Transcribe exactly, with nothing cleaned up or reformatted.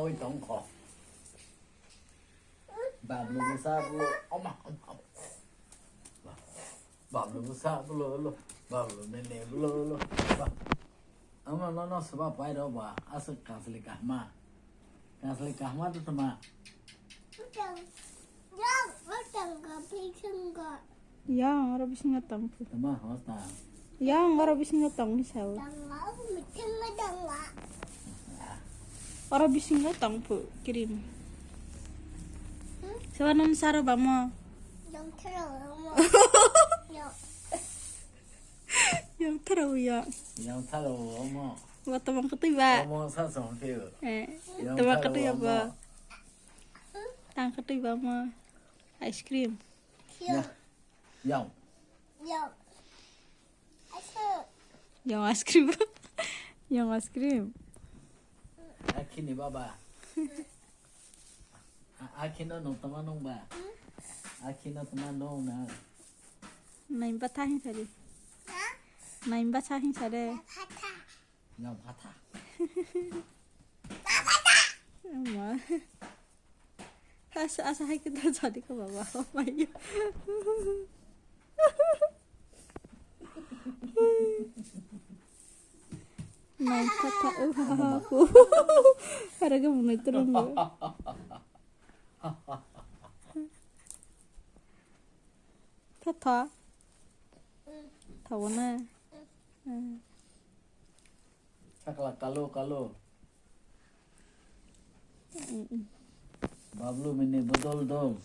Oi tongkho. Bablu bwsa blo. Oma, oma, oma. Bablu bwsa blo lo. Bablu nene blo lo. Ba. Ama no no seba pai ro ba. Aswk kansli kahma. Kansli kahma to tama. Yang oro bisingo tong phu. Tama hosta. Yang oro bisingo tong ni sao. Oro bisingo tong phu cream. Seba nung saro bamo. Yang tharo ya. Yang tharo omo. Wa tamang ketui ba. Omo sa song ke. Eh, yang tamang ketui ba. Tang ketui ba mo. Ice cream. Ya. Yang. Yang ice cream. Yang ice cream. Akini baba. Akino no tama nung ba. Akino tama nung na. Naimba tha hing sari. Naimba tha hing sare. Yang phatha. Ama. Asa, asa hai kita jadi ke baba. Oh my God. Naimba tha. Harga bunai turun. Tha tha. Tha wana. Sakla kalo kalo. Bablu mini bodol dol.